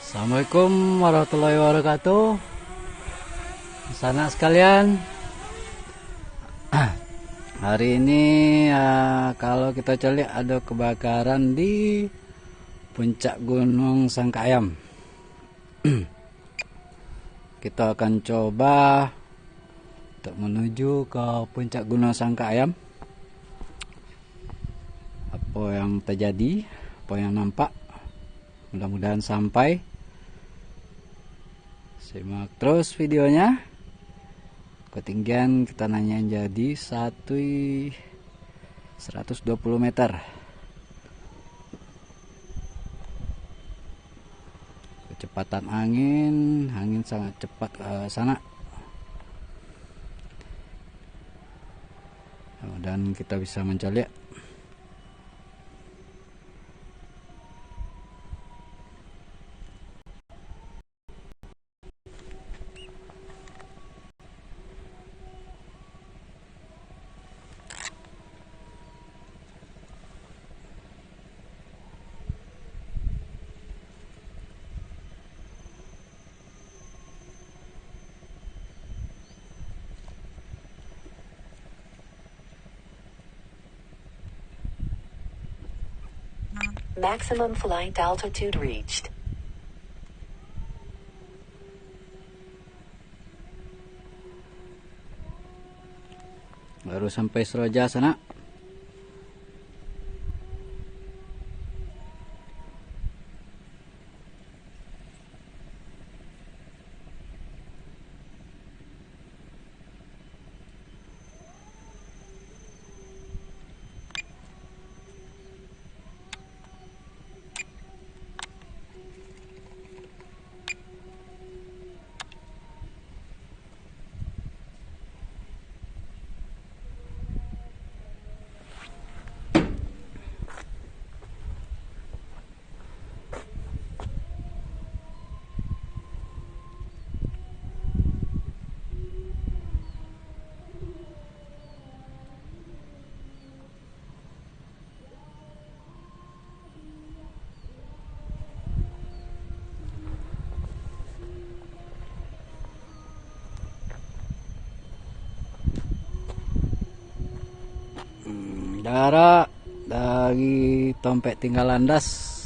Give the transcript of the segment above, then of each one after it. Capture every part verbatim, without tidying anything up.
Assalamualaikum warahmatullahi wabarakatuh. Sanak sekalian, hari ini, ah, kalau kita caliak, ada kebakaran di puncak Gunung Sangkak Ayam. Kita akan coba untuk menuju ke puncak Gunung Sangkak Ayam. Apa yang terjadi, apa yang nampak, mudah-mudahan sampai. Simak terus videonya. Ketinggian kita naiknya jadi satu, seratus dua puluh meter. Kecepatan angin, angin sangat cepat, eh, sanak. Mudah-mudahan kita bisa mancaliak. Maximum flight altitude reached. Baru sampai Seroja, sanak. Hmm, darak dari tompek tinggalan das.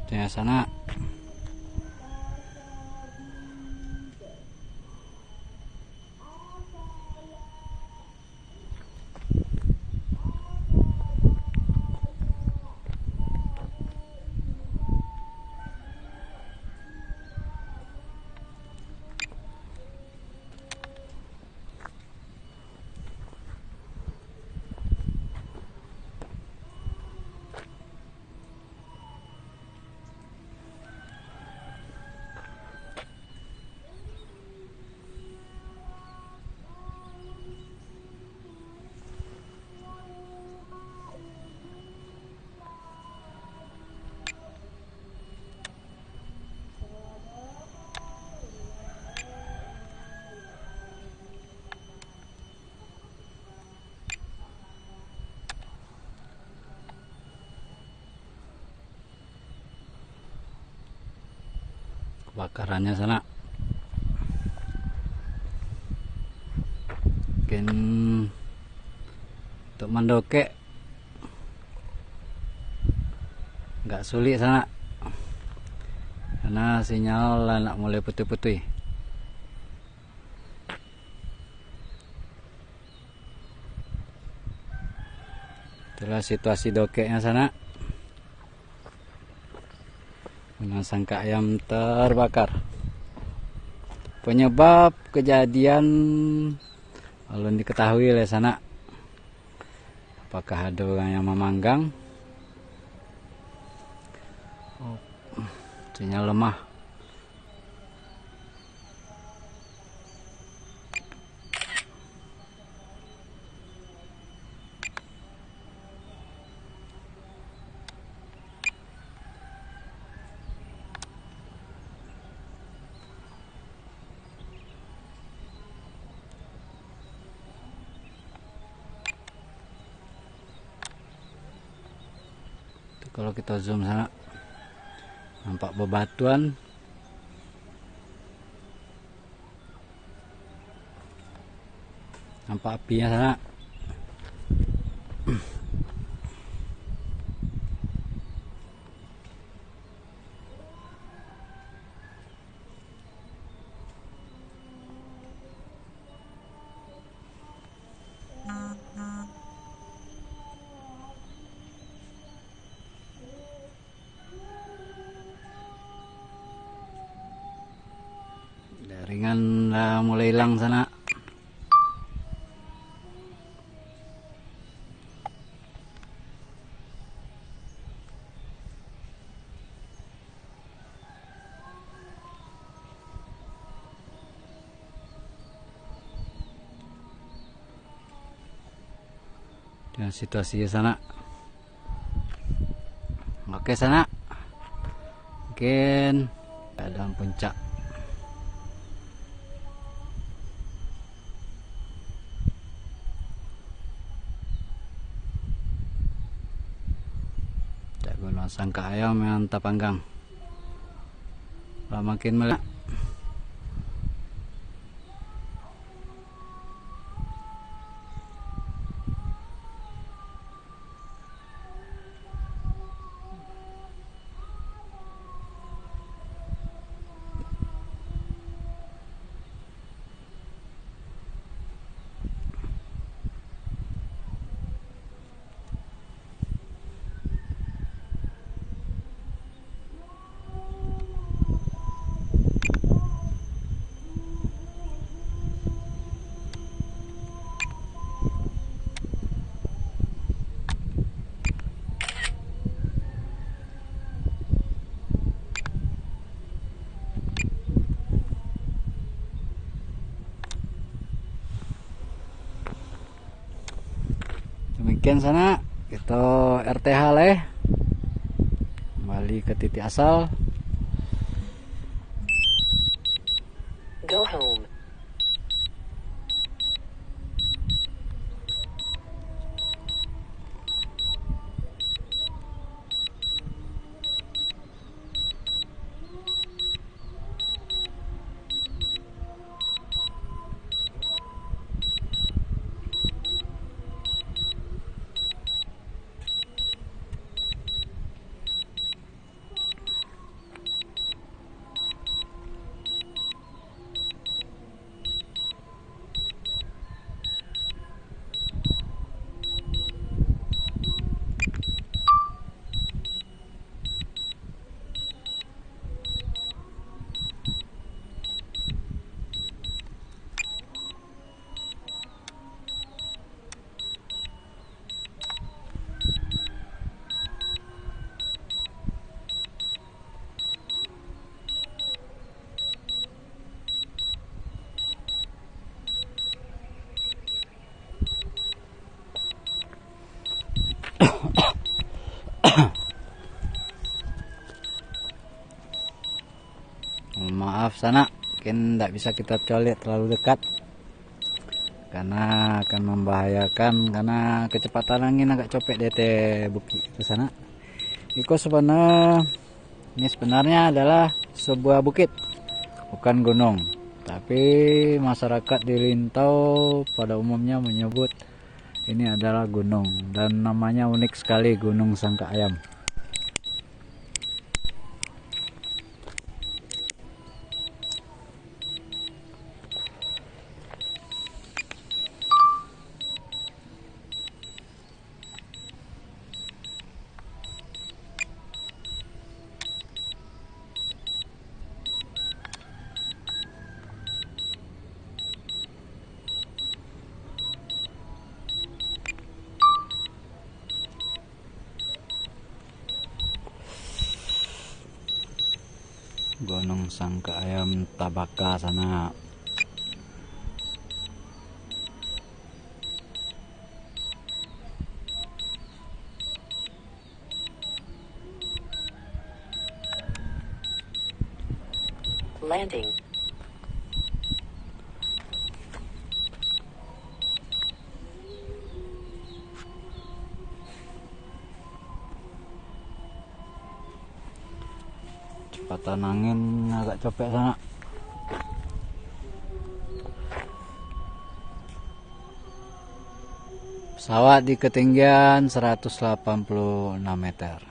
Tengah sana. Bakarannyo sanak. Mungkin untuk mandokek agak sulik sanak, karena sinyal lah nak mulai putuih-putuih. Itulah situasi dokeknya sanak. Benang sangkak ayam terbakar. Penyebab kejadian alun diketahui oleh sanak. Apakah ada orang yang memanggang? Oh, sinyal lemah. Tu kalau kita zoom sanak, nampak bebatuan, nampak apinya sanak. Jaringan lah mulai hilang sanak. Dengan situasi sanak. Oke sanak. Mungkin keadaan puncak. Tak guna sangkak ayam yang tapanggang. Lah makin mele-, Demikian sanak, kita R T H lah, eh. Kembali ke titik asal. Go home. Mohon maaf sanak, mungkin ndak bisa kita coliak terlalu dekat, karena akan membahayakan, karena kecepatan angin agak copek di ateh bukik tu sanak. Iko sebenarnya, ini sebenarnya adalah sebuah bukit. Bukan gunung, tapi masyarakat di Lintau pada umumnya menyebut ini adalah gunung, dan namanya unik sekali, Gunung Sangkak Ayam. Gunung Sangkak Ayam tabaka sanak. Landing. Kecepatan angin agak capek sanak. Pesawat di ketinggian seratus delapan puluh enam meter.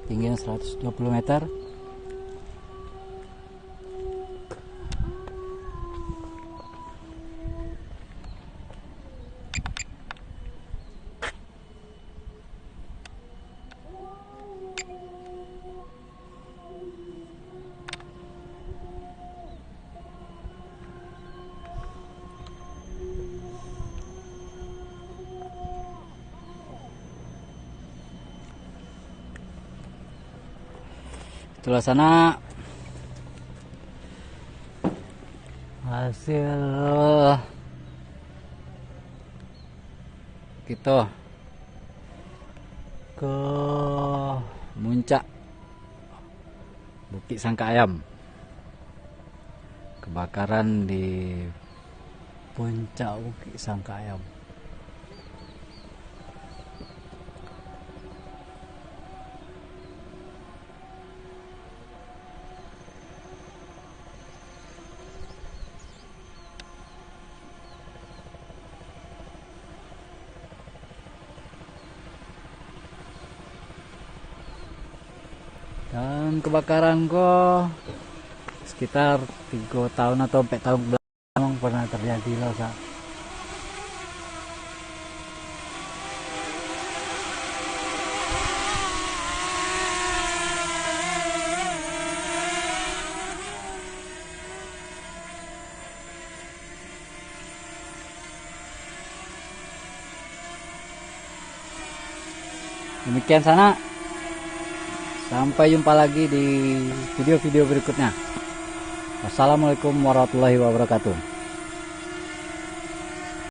Tingginya seratus dua puluh meter. Itulah sanak hasil kito ke muncak Bukik Sangkak Ayam. Kebakaran di puncak Bukik Sangkak Ayam. Dan kebakaran ko sekitar tigo tahun atau ampek tahun ke belakang pernah terjadi lah, Sa. Demikian sanak. Sampai jumpa lagi di video-video berikutnya. Wassalamualaikum warahmatullahi wabarakatuh.